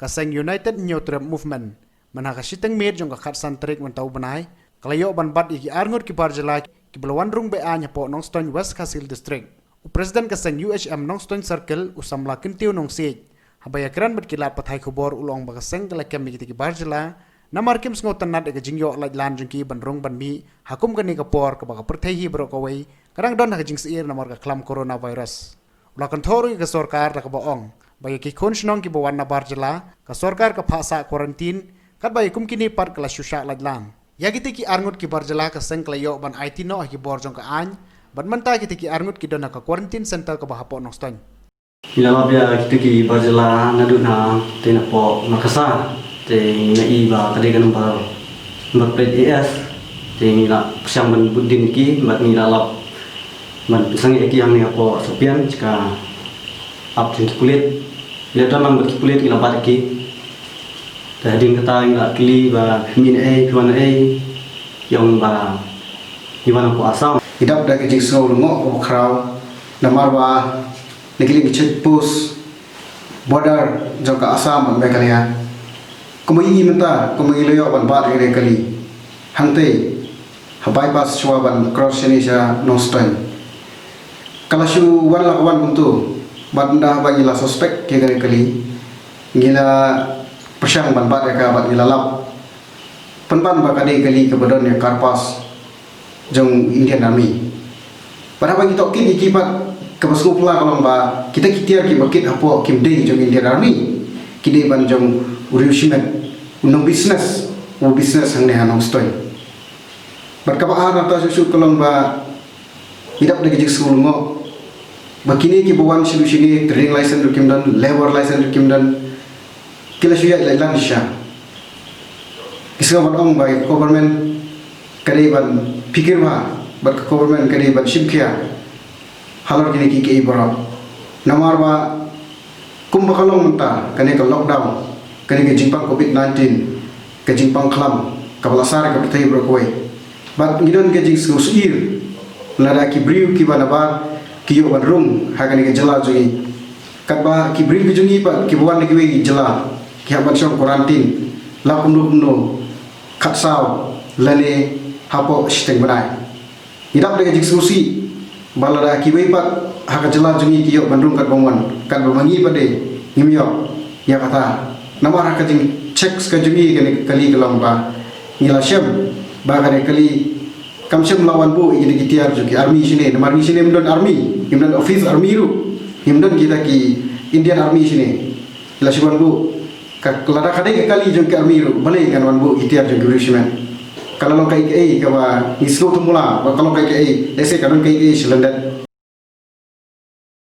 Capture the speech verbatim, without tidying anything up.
Ka seng United Hynñiewtrep Movement, mynha ka shiteng miet jong ka khatsan tarik mynta u bnai, ka la ïoh ban bat ïa ki arngut ki bar jylla kiba la wan rung beaiñ hapoh Nongstoiñ, West Khasi Hills District. U President ka seng U H M Nongstoiñ Circle, u samla Kyntiew Nongsiej, haba ïakren bad ki lad pathai khubor, u la ong ba ka seng ka la kem ïa kita ki bar jylla namar kim sngewtynnad ïa ka jingïoh laitlan jong ki ban rung ban mih ha kum kane ka por kaba ka pyrthei hi baroh kawei ka dang don ha ka jingsyier namar ka khlam coronavirus. U la kynthoh ruh ïa ka sorkar da kaba ong ba ïa ki khun shnong kiba wan na bar jylla, ka sorkar ka phah sah quarantine, katba ïa kum kine pat ka la shu shah laitlan. Ïa kita ki arngut ki bar jylla ka seng ka la ïoh ban aiti noh ha ki bor jong ka aiñ, bad mynta kita ki arngut ki don ha ka quarantine center kaba hapoh Nongstoiñ. Ngi la lap ïa kita ki bar jylla naduh na te napoh Makassar, te ngi la i ba ka dei ka number, number plate A S, te ngi la pyrshang ban bud dien ïa ki, bad ngi la lap ban pynsangeh ïa ki hangne hapoh Sapian, jaka ap jong ki pulit. Ngi la don lang bad ki pulit, ngi la bat ïa ki. Te hadien kata ngi la kylli ba phi mih na ei, phi wan na ei, ki ong ba ngi wan hapoh Assam. Ngi dap da ka jingsngew lyngngoh kaba khraw, namar ba na ki liang ki check post border jong ka Assam bad Meghalaya, kumba ngi i mynta, kumba ngi la ïoh ban bat ïa kane ka kali hangtei ha bypass shuwa ban cross shane sha Nongstoiñ. Ka la shu wan la ka wan kumto, bad ynda haba ngi la suspect ïa kane ka kali, ngi la pyrshang ban bat ïa ka bad ngi la lap pynban ba ka dei ka kali kaba don ïa ka car pass jong Indian Army. Bad haba ngi tohkit ïa ki pat, kaba sngewphylla ka long ba kita ki tiar kiba kit hapoh kim dei jong Indian Army, ki dei ban jong u riewshimet, u nong business, u business hangne ha Nongstoiñ. Bad kaba ar nangta shuh shuh ka long ba ngi dap da ka jingsngew lyngngoh ba kine kiba wan sha shisha, trading license ruh kim don, labour license ruh kim don, ki la shu ïaid laitlan shisha. Ngi sngew ban ong ba ka government ka dei ban phikir bha, bad ka government ka dei ban shim khia halor kine kiei kiei baroh. Namar ba kumba ka long mynta, kane ka lockdown, kane ka jingpang covid nineteen, ka jingpang khlam kaba la sar ïa ka pyrthei baroh kawei. Bad ngi don ka jingsngewsih lada ki briew kiba nabar ki ïoh ban rung ha kane ka jylla jong ngi. Katba ki briew ki jong ngi pat kiba wan na kiwei ki jylla, ki hap ban shong quarantine la kumno kumno khatsaw lane hapoh shiteng bnai. Ngi dap da ka jingsngewsih ba lada kiwei pat ha ka jylla jong ngi ki ïoh ban rung katba mon, katba ma ngi pat de ngim ïoh ïa kata. Namar ha ka jingcheck ka jong ngi, kane ka kali ka long ba ngi la shem ba kane ka kali kam shym la wan buh ïa kita ki tiar jong ki army shane, namar ngi shane ngim don army, ngim don office army ruh, ngim don kita ki Indian Army shane. La shu wan buh, ka, lada ka dei ka kali jong ki army ruh, balei kan wan buh ki tiar jong ki riewshimet? Ka la long kaei kaei kaba ngi sngewthuh mula ba ka long kaei kaei, lehse ka don kaei kaei sha lyndet.